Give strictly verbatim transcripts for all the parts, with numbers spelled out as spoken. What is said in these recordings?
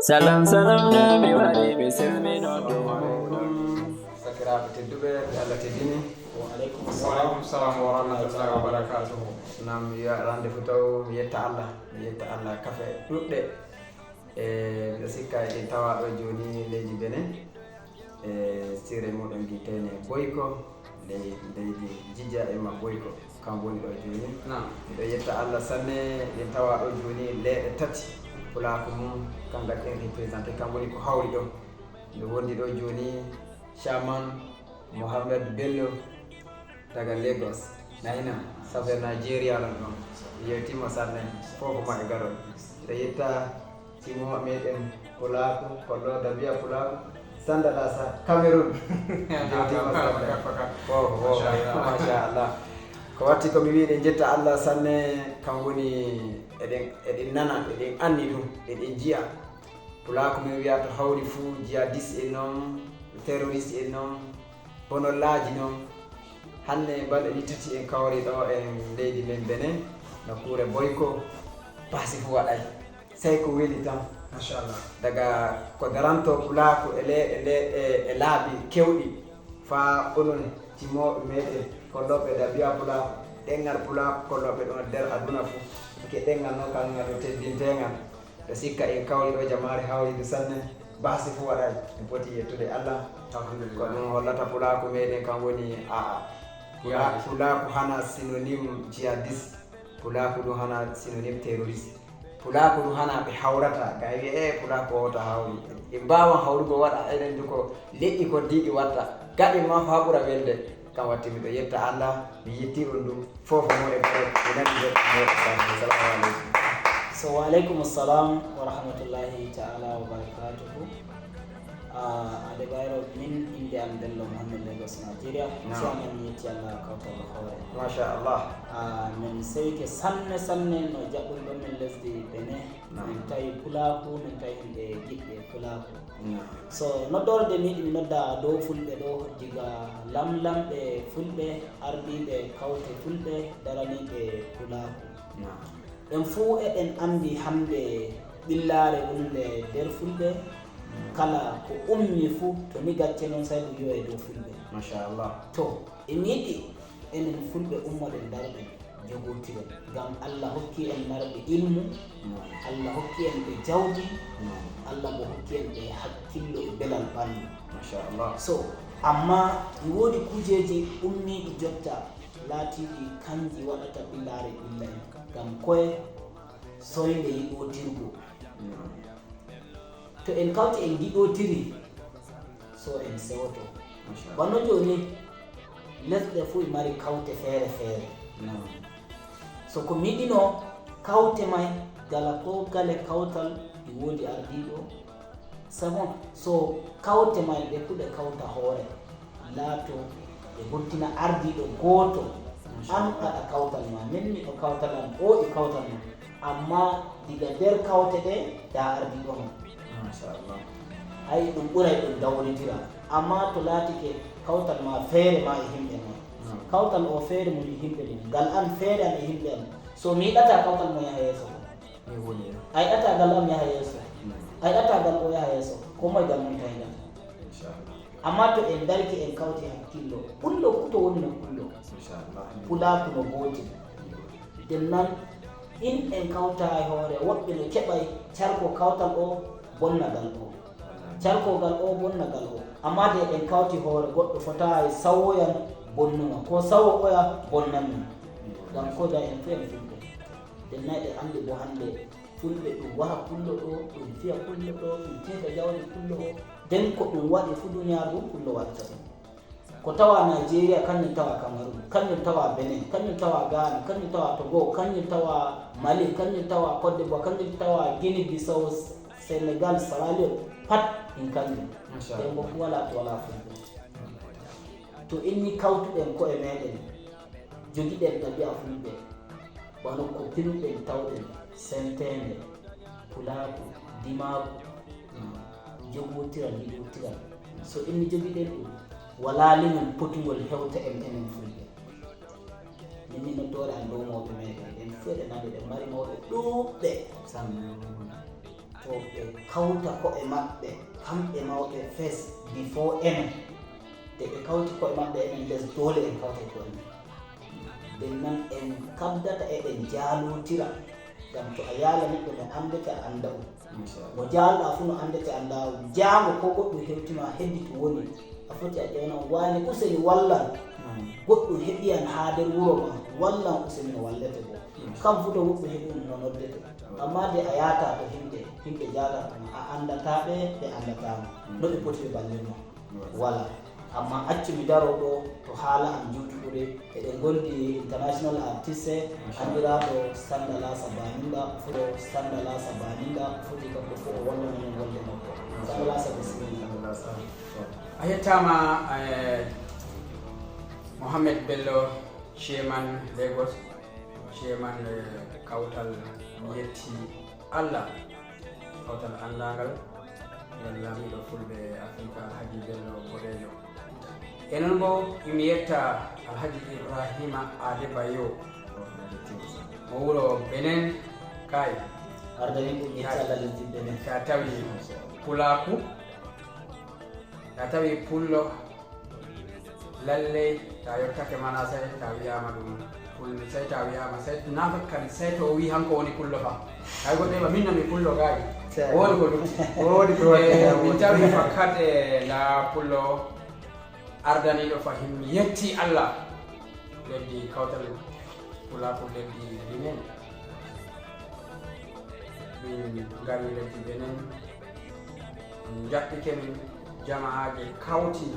Salam, salam, no mi waɗi, mi salmino ɗum. Sakiraaɓe tedduɓe, ɓe Allah teddini. Wa alaikum salam wa rahmatullahi wa barakatuhu. Nam, mi wi'a rande fu taw, mi yetta Allah, mi yetta Allah kafe ɗuɗɗe. E, miɗo sikka en tawa ɗo jooni leydi Benin. E, sire muɗum gitene Boyko, ley-, leydi Jijja e ma Boyko, kam woni ɗo jooni. Naam. Miɗo yetta Allah sanne, en tawa ɗo jooni leeɗe tati, pulaaku mum, kam gaɗen représenté, kam woni ko hawri ɗo. Miɗo wondi ɗo jooni, Chairman Mohamed Bello, daga Lagos. Nahina, sabe Nigeria non ɗon. Yewtima sanne, fof ma e garol. Miɗo yetta Timo meɗen Pulaaku, Kollo Dabiya Pulaaku, Sandalasa, Cameroun. Jewtima sanne. Fof, fof, masha Allah. Ko watti ko mi wiide, jetta Allah sanne, kam woni eɗen, eɗen nana, eɗen anni ɗum, eɗen jiya. Pulaaku min wiya to hawri fuu, jihadiste en noon, terroriste en noon, bonolaaji noon. Hannde balɗe ɗi tati en kawri ɗo e leydi men Benin, nokkuure Boyko, baasi fuu waɗay. Sey ko weli tan. Machallah. Daga ko daranto pulaaku e le-, e le-, e, e laabi kewɗi, faa onon jimooɓe meɗen, kollooɓe ɗabi'a pulaaku, ɗemngal pulaaku, kollooɓe ɗon nder aduna fuu. Ke ɗemngal noon, kangal no teddinteengal. Ɓe sikka en kawri ɗo, jamaare hawri ndu sanne. Baasi fuu waɗay. En poti yettude Allah. Alhamdulillah. Ko ɗum hollata pulaaku meɗen, kam woni a'a. Pula-, pulaaku hana synonyme jihadiste. Pulaaku ɗum hana synonyme terroriste. Pulaaku ɗum hana ɓe hawrata. Ga wi'e, "Eh, pulaaku o wota hawri." En mbaawan hawrugo waɗa, enen du ko leƴƴi koddiiɗi watta. Gaɗen ma faa ɓura welde. Kam watti miɗo yetta Allah, mi yetti on ɗum. Fof mo e barek, mi nani goɗɗo mo e barek. Assalamu alaikum. So, wa alaikum assalam wa rahmatullahi ta'ala wa barakatuhu. Ah, Adebayo, min innde am Bello Mohammed, Lagos, Nigeria. Naam. Chairman mi yetti Allah kawtal hoore. Masha Allah. Ah, min seyke sanne sanne no jaɓɓuɗon min lesdi Benin. Naam. Min tawi pulaaku, min tawi himɓe giɗɓe pulaaku. Naam. So, noddoore nde mi yiɗi mi nodda dow fulɓe ɗo, diga lamlamɓe fulɓe, ardiiɓe kawte fulɓe, daraniiɓe pulaaku. Naam. En fuu eɗen anndi hannde ɓillaare wonunde nder fulɓe, naam, kala ko ummi fuu, to ni gacce noon, sey ɗum yowe dow fulɓe. Machallah. To, e mi yiɗi enen fulɓe ummoɗen ndaroɗen, jogotiren. Ngam Allah hokki en marɓe ilmu, naam, Allah hokki en ɓe jawdi, naam, Allah bo hokki en ɓe hakkillo e belal ɓanndu. Machallah. So, amma e woodi kujeeji ummiiɗi jotta, laatiiɗi kanji waɗata ɓillaare ɓilla en. Ngam koye soynde yiɗootirgo. Naam. To en kawti en ngiɗootiri, so en sewoto. Machallah. Wano jooni, lesɗe fuu e mari kawte feere feere. Naam. So ko miɗino kawte may, gala ko gale kawtal e woodi ardiiɗo. C'est bon, so kawte may ɗe fuu ɗe kawta hoore. Laato ɓe gottina ardiiɗo gooto. An aɗa kawtal ma, min miɗo kawtal am, o e kawtal ma. Amma diga nder kawte ɗe, da ardiiɗo ma. Machallah. Ay, ɗum ɓuray ɗum dawritira. Amma to laatike kawtal ma feere ma e himɓe ma. Naam. Kawtal o feere mum e himɓe mum. Ngal an feere an e himɓe an. So mi yiɗata kawtal mo yaha yeeso. Mi woni. A yiɗata gal am yaha yeeso. Mm. A yiɗata gal o yaha yeeso. Ko moye gal mum tawi ngal? Inchallah. Amma to en darike en kawti hakkillo, kullo kuto woni no kullo. Inchallah. Pulaaku no gootel. Den nan, in en kawta e hoore, woɓɓe no keɓay carko kawtal o, bonna gal o. Carkogal o, bonna gal o. Amma de en kawti hoore, goɗɗo fotaay sawoyan bonnuma, ko sawo oya bonnanmi. Ngam ko da en fof en fulɓe. Den nay ɗe anndi bo hannde fulɓe ɗum waha kullo ɗo, ɗum fiya kullo ɗo, ɗum teeta jawdi kullo o. Den ko ɗum waɗi fu duniyaaru ɗum kullo waɗata ɗum. Ko tawa Nigeria, kañum tawa Cameroun, kañum tawa Benin, kañum tawa Ghana, kañum tawa Togo, kañum tawa Mali, kañum tawa Côte d'Ivoire, kañum tawa Guinée Bissau, Sénégal, Sierra Leone, pat ɗin kañum. Machallah. Ɓen fof wala to wala fulɓe. To inni kawtuɗen ko'e meɗen, jogiɗen ɗabi'a fulɓe, wano ko pinuɗen tawɗen, senteende, pulaaku, dimaaku, jogootiral, yiɗootiral. So inni jogiɗen ɗum, walaa leñol potungol hewta en enen fulɓe. Min ni noddoore am dow mawɓe meɗen, en fof eɗen anndi eɗen mari mawɓe ɗuuɗɓe. Sanne. To ɓe kawta ko'e maɓɓe, kamɓe mawɓe fes bifo enen. Nde ɓe kawti ko'e maɓɓe enen les, doole en kawta e ko'e men. Nden noon en kabdata eɗen jaalotira. Ngam to a yaala neɗɗo mo anndete a annda o. Mo jaalɗaa fuu no anndete annda o. Jaango ko goɗɗum hewtima heddi to woni. A foti a ƴeewna on waane useni wallan. Goɗɗum heɓi an haa nder wuro ma. Wallan useni no wallete bo. Kam fuu to goɗɗum heɓi ɗum no noddete. Amma de a yaata to himɓe, himɓe jaata to ma. A anndataa ɓe, ɓe anndataa ma. No ɓe poti ɓe ballin ma. Wala. Amma accu mi daro ɗo to haala am juutuɗude. Eɗen ngondi international artiste anndiraaɗo Sandalasa Baninga, fo Sandalasa Baninga, foti kanko fof o wallana min golle makko. Sandalasa, bisimilla. A yettaama, eh, Mohamed Bello, chairman Lagos, chairman, eh, kawtal, mi yetti Allah. Kawtal anndaangal, ngal laamiiɗo Fulɓe Afrika, Alhaji Bello Boɗeejo. E noon bo, imi yetta Alhaji Ibrahima Adebayo, mo wuro Benin, kay. Arda yimɓe mi yetta Allah lesdi Benin. Sa tawi Pulaaku, sa tawi Pullo, lalley, ta yottake mana, sey ta wiyaama ɗum Pullo, sey ta wiyaama, sey naafat kadi, sey to o wii hanko woni Pullo fa. Hay goɗɗo heɓa, min no mi Pullo gaayi. Sey. Woodi ko lutti. Woodi ko lutti. Eh, min tawi fakat, eh, la Pullo ardaniiɗo fa him yetti Allah. Leddi kawtal Pulaaku leddi Benin. Min ngari leddi Benin. Njaɓɓike min, jama'aaje kawti,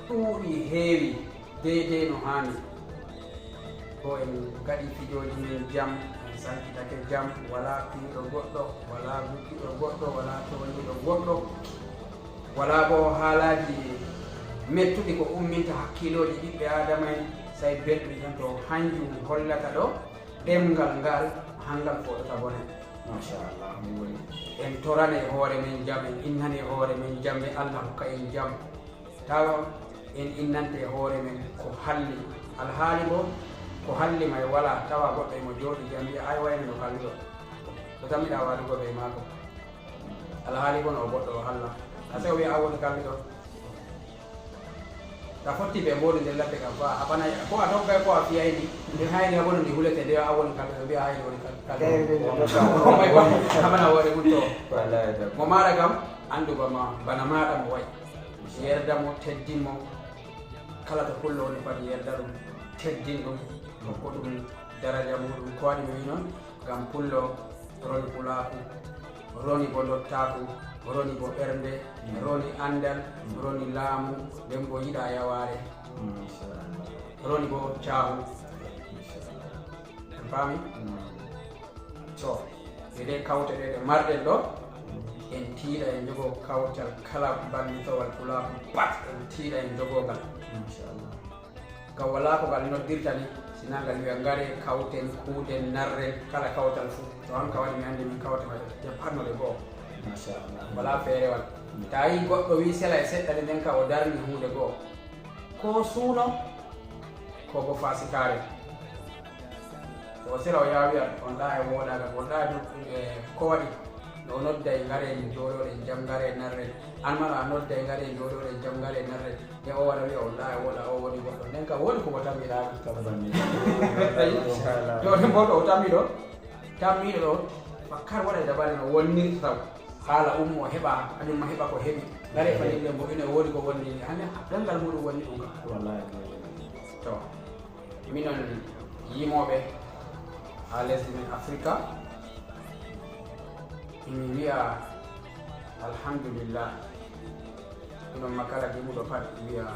ɗuuɗi, heewi, deydey no haani. Ko en ngaɗi fijooji men jam, en sankitake jam, walaa piiɗo goɗɗo, walaa guddiɗo goɗɗo, walaa tooñiiɗo goɗɗo, walaa boo haalaaji mettuɗi ko umminta hakkiilooji ɓiɓɓe Aadama en, sey belɗum tan, to hanjum hollata ɗo. Ɗemngal ngal, hanngal fooɗata bone. Machallah, ɗum woni. En torane hoore men jam, en innane hoore men jam, e Allah hokka en jam. Tawa en innante hoore men ko halli. Alhaali bo, ko halli may walaa, tawa goɗɗo emo jooɗi jam, wi'a, "Ay, wayne no kalluɗo. Ko tammiɗaa waadugo bee maako?" Alhaali bo no o goɗɗo o halla. A sey o wi'a, "An woni kalluɗo." Ta fotti be mboɗo nder ladde kam fa, a ɓanay, ko a doggay, ko a fiyayni, nde hayni a woni ndi hulete, nde a woni kalluɗo, mbi'a hayni woni kal-, kalluɗo. Ko may ko, a ɓana hoore mum to. Mo maaɗa kam, anndu ba ma, bana maaɗa mo wa'i. Yerda mo, teddin mo, kala to Pullo woni pat yerda ɗum, teddin ɗum, hokko ɗum daraja muɗum, ko waɗi mi wi noon, ngam Pullo roni Pulaaku, roni bo ndottaaku, roni bo ɓernde, roni anndal, roni laamu, nden bo yiɗa yawaare, roni bo caahu. En paami? To, e ɗe kawte ɗe, ɗe marɗen ɗo, en tiiɗa en jogo kawtal kala ballitowal Pulaaku pat, en tiiɗa en jogo ngal. Inchallah. Ngam walaa ko ngal noddirta ni, si naa ngal wi'a, "Ngare, kawten, kuuden, narren, kala kawtal fuu." To an ka waɗi mi anndi min kawte maɓɓe, jam hannode goo. Machallah. Walaa feerewal. Ta yii goɗɗo wii sela e seɗɗa ni, nden ka o darni huunde goo. Ko suuno, ko bo faasikaare. To o sela o yaha wi'a, "On ɗa e wooɗaagal, on ɗa e, ko waɗi?" No o nodday, "Ngare, en jooɗoɗen jam, ngare, narren." An ma no a nodday, "Ngare, en jooɗoɗen jam, ngare, narren." Nde o wara wi'a, "Wallahi, wala o woni goɗɗo." Nden kam woni ko mo tammi ɗa. Tammi. Ayi? Inchallah. To nden bo to o tammi ɗo, tammiɗo ɗo, fakkar waɗa dabare no wonnirta taw. Haala ummo heɓa, kañum ma heɓa ko heɓi. Ngare, ehe, faninde mo ina woni ko wonni ni. Hande ɗemngal muɗum wonni ɗum kam. Wallahi. To, minon yimooɓe haa lesdi men Afrika, emi wi'a alhamdulillah. Ɗum ɗon ma kala gimuɗo pat wi'a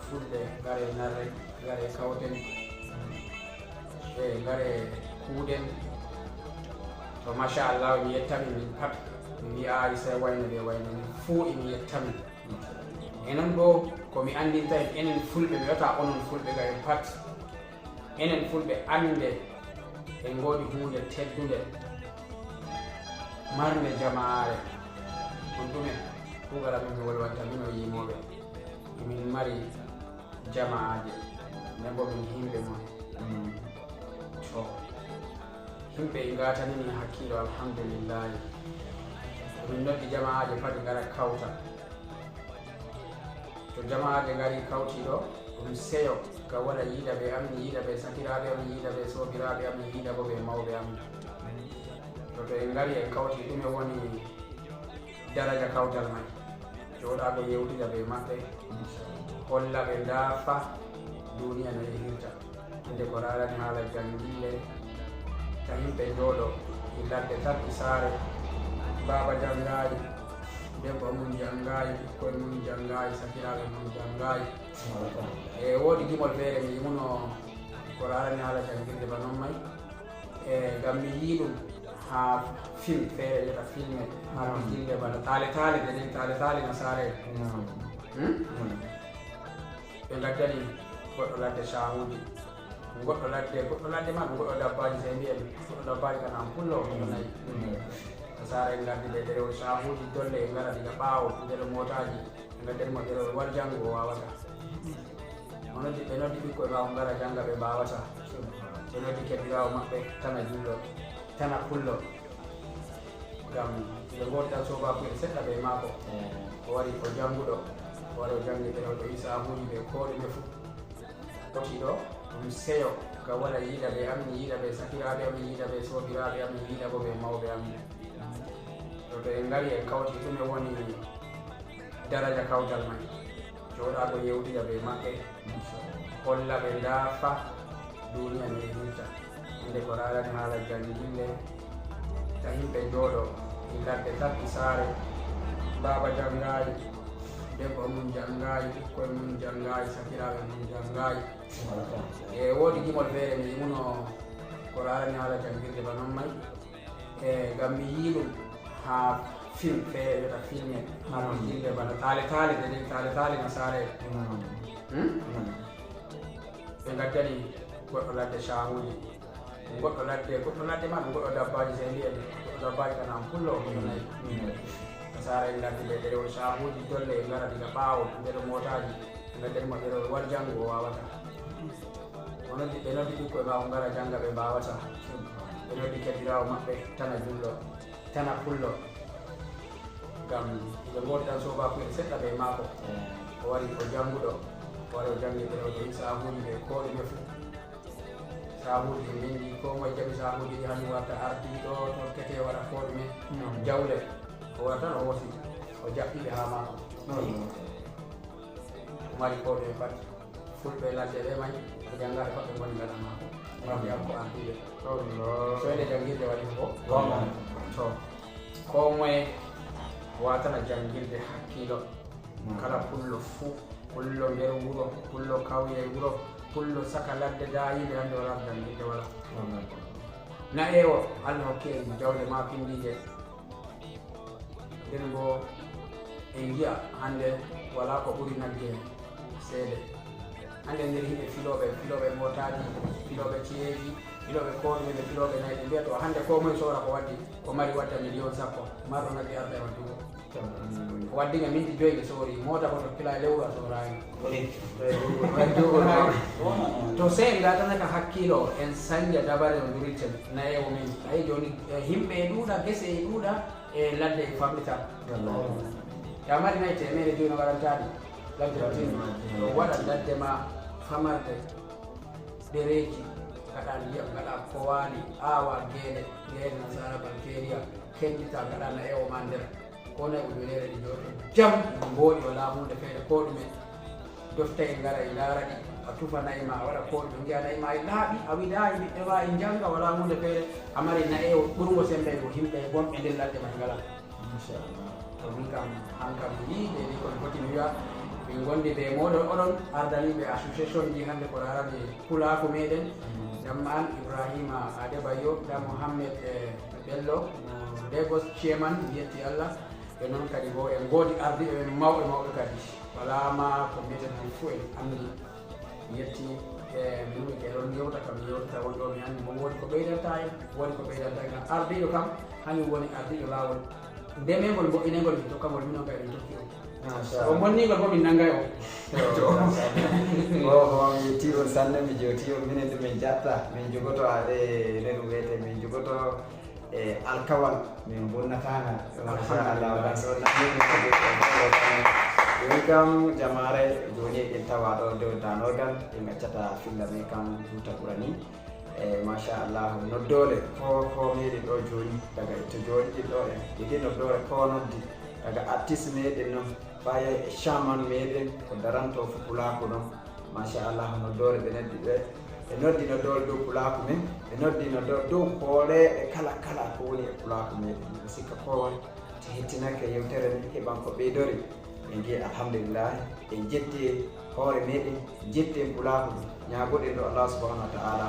fulɓe, ngare narre, ngare kawten, e ngare kuuɗen. To machallah, mi yettami min pat, mi wi'aali sey wayno ɓe wayno min fuu, emi yettami. E non boo, ko mi anndinta en, enen fulɓe, mi wi'ata onon fulɓe gayen pat. Enen fulɓe, annde en ngoodi huunde teddunde, marnde jamaare. Ɗum ɗume? Kuugal amin mi wolwanta, min o yimooɓe. Emin mari jama'aaje, nden boo min himɓe mon. Mm. To, himɓe e ngaatani min hakkiilo, alhamdulillahi. Min noddi jama'aaje pati ngara kawta. To jama'aaje ngari kawti ɗo, ɗum seyo, ngam waɗa yiida ɓe am, mi yiida ɓe sakiraaɓe am, mi yiida ɓe soobiraaɓe am, mi yiida bo ɓe mawɓe am. To, to en ngari en kawti, ɗume woni daraja kawtal may? Jooɗaago yewtida ɓe maɓɓe, holla ɓe ndaa fa duniya no yehirta. Hande ko raarani haala janngille, ta yimɓe njooɗo e ladde tan e saare. Baaba janngaayi, debbo mum janngaayi, ɓikkoy mum janngaayi, sakiraaɓe mum janngaayi. E woodi gimol feere mi yimuno ko raarani haala janngirde ba non may. E ngam mi yii ɗum haa film feere, wiyata filme, haa gille bana taale taale, de nden taale taale nasaare. Hmm? Ɓe ngaddani goɗɗo ladde caahuuji. Goɗɗo ladde, goɗɗo ladde ma, goɗɗo dabbaaji, sey mbiyen goɗɗo dabbaaji kana am pullo, goɗɗo nayi. Nasaara en ngaddi ɓe ɗerewol caahuuji dolle, e ngara diga ɓaawo, nder mootaaji, ɓe ngaddani mo ɗerewol war janngo, o waawata. O noddi, ɓe noddi ɓikkoy maako ngara jannga, ɓe mbaawataa. Ɓe noddi kebbiraawo maɓɓe, tana jullo, tana pullo. Ngam ɓe ngoodi tan soobaaku'en seɗɗa bee maako. O wari o jannguɗo, o wari o janngi ɗerewol, o yi saahuuji ɓe koo ɗume fuu. Foti ɗo, ɗum seyo, ngam waɗa yiida ɓe am, mi yiida ɓe sakiraaɓe am, mi yiida ɓe soobiraaɓe am, mi yiida bo ɓe mawɓe am. To, to en ngari en kawti, ɗume woni daraja kawtal may? Jooɗaago yewtida bee maɓɓe, holla ɓe ndaa fa duniya no yehirta. Hande ko raarani haala janngille, ta yimɓe njooɗo e ladde tan e saare. Baaba janngaayi, debbo mum janngaayi, ɓikkoy mum janngaayi, sakiraaɓe mum janngaayi. E woodi gimol feere mi yimuno ko raarani haala janngirde ba non may. E ngam mi yii ɗum haa film feere, wiyata filme, haa gille bana taale taale, de nden taale taale nasaare. Hmm? Ɓe ngaddani goɗɗo ladde caahuuji. Goɗɗo ladde, goɗɗo ladde ma, goɗɗo dabbaaji, sey mbiyen goɗɗo dabbaaji kana am pullo, goɗɗo nayi. Nasaara en ngaddi ɓe ɗerewol caahuuji dolle, e ngara diga ɓaawo, nder mootaaji, ɓe ngaddani mo ɗerewol war janngo, o waawata. O noddi, ɓe noddi ɓikkoy maako ngara jannga, ɓe mbaawataa. Ɓe noddi kebbiraawo maɓɓe, tana jullo, tana pullo. Ngam ɓe ngoodi tan soobaaku'en seɗɗa bee maako. O wari o jannguɗo, o wari o janngi ɗerewol, o yi saahuuji ɓe koo ɗume fuu. Saahuuji min ndi, koo moye jaɓi saahuuji ɗi, hannde warta ardiiɗo, tokkete, waɗa koo ɗume. Jawle, o wara tan o hoosi, o jaɓɓi ɓe haa maako. O mari koo ɗume pat. Fulɓe ladde ɓe may, ko janngaaɓe pat ɓe ngoni gaɗa maako. Ngam ɓe ko ardiiɓe. Soyde janngirde waɗi ko? To, koo moye waatana janngirde hakkiilo. Kala pullo fuu, pullo nder wuro, pullo kawye e wuro, pullo saka ladde daayiinde, hannde walaa ko janngirde walaa. Na'eewo, Allah hokki en jawle maapindiije. Nden boo en ngi'a hannde walaa ko ɓuri nagge seede. Hannde nder yimɓe filooɓe, filooɓe mootaaji, filooɓe ci'eeji, filooɓe koo ɗume, ɓe filooɓe nayi, ɓe mbi'a to hannde koo moye soora ko waddi, ko mari wadda miliyon sappo, marɗo nagge arda e waddugo. Ko waddi nga minti joyi ɓe soori, moota ko to pila e lewru a sooraani. To sey en ngaatana ka hakkiilo, en sanja dabare no duriten, na'eewo men. Ayi jooni, e, yimɓe e ɗuuɗa, gese e ɗuuɗa, e ladde e famɗita. Wallaahi. Taa mari nayi teemeɗɗe joyi no waɗantaa ɗi. Ladde no tini. Ɗo waɗa ladde ma famarde, ɗereeji, ngaɗa ndiyam, ngaɗa kowaali, aawa geene, geene nasaara balkeeriya, kendita, ngaɗa na'eewo ma nder. Koo nayi ujuneere ɗi jooɗo jam, ɗi mbooɗi, walaa huunde feere koo ɗume. Dofta en ngara e ndaara ɗi, a tufa na'i ma, a waɗa koo ɗume, ngi'a na'i ma e laaɓi, a widaayi, ɓiɓɓe ma e njannga, walaa huunde feere. A mari na'eewo ɓurngo semmbe ko yimɓe gonɓe nder ladde may ngalaa. Machallah. To min kam, han kam mi yii, de ni ko mi foti mi wi'a, min ngondi bee mooɗon, oɗon ardaniiɓe association ji hannde ko raarani pulaaku meeɗen. Ndaa man Ibrahima Adebayo, ndaa Mohammed, eh, Bello, mo Lagos chairman, mi yetti Allah. E noon kadi boo en ngoodi ardiiɓe men mawɓe mawɓe kadi. Walaa ma ko mbiyeten ɗum fuu en anndi. Mi yetti, e mi numi ke ɗon yewta kam, mi yewtata won ɗo mi anndi mo woodi ko ɓeydanta en, woodi ko ɓeydanta en. Ngam ardiiɗo kam, hanyum woni ardiiɗo laawol. Ndemengol, mbo'inengol, min tokkangol, minon kadi min tokki on. Machallah. O bonningol boo min nanngay on. Yo, machallah. Oho, mi yetti on sanne, mi jewti on, minen ɗum min jatta, min jogoto aɗe, ne ɗum wiyete, min jogoto, E alkawal min bonnataangal. Machallah, ɗon ɗon naɓɓini kadi e golle sanne. Jooni kam jamaare, jooni eɗen tawa ɗo dow danorgal, en accata filla men kam juuta ɓura ni. E machallah, noddoole ko ko meɗen ɗo jooni, daga e to jooɗiɗen ɗo en, ɗiɗi noddoole ko noddi, daga artiste meɗen noon, faye e chairman meɗen, ko daranto fo pulaaku noon. Machallah, noddoole ɓe noddi ɓe, ɓe noddi noddoole dow pulaaku men, ɓe noddi noddoole dow hooreeɓe kala kala ko woni e pulaaku meɗen. Miɗo sikka ko te hettinake yewtere nden, heɓan ko ɓeydori. En ngiye alhamdulillahi, en jetti hoore meɗen, jetti en pulaaku ɗum. Ñaagoɗen ɗo Allah subhanahu wa ta'ala,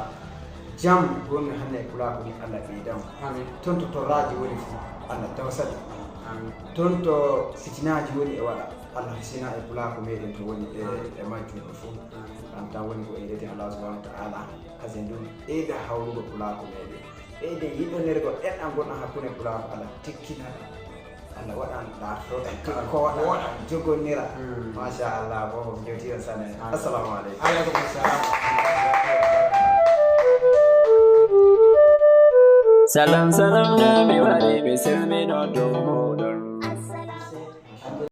jam gonmi hannde e pulaaku ni Allah ɓeydan. Amin. Toon to torraaji woni fof, Allah tawsata. Amin. Toon to fitinaaji woni e waɗa, Allah hisina e pulaaku meɗen to woni e, e majjum ɗo fof. Amin. Ɗan tan woni ko eydeten Allah subhanahu wa ta'ala, kasen ɗum ɓeyda hawrugo pulaaku meɗen. Ɓeyden yiɗonirgol ɗenɗan gonɗan hakkunde pulaaku, Allah tikkina ɗan. Allah waɗan ɗa fota, tikkooɗa, jogonnira. Hmm. Machallah, bobo mi jewtiɗo sanne. Amin. Assalamu aleykum. Aleykum assalam. Salam salam na mi waɗi mi silmino dow moɗon.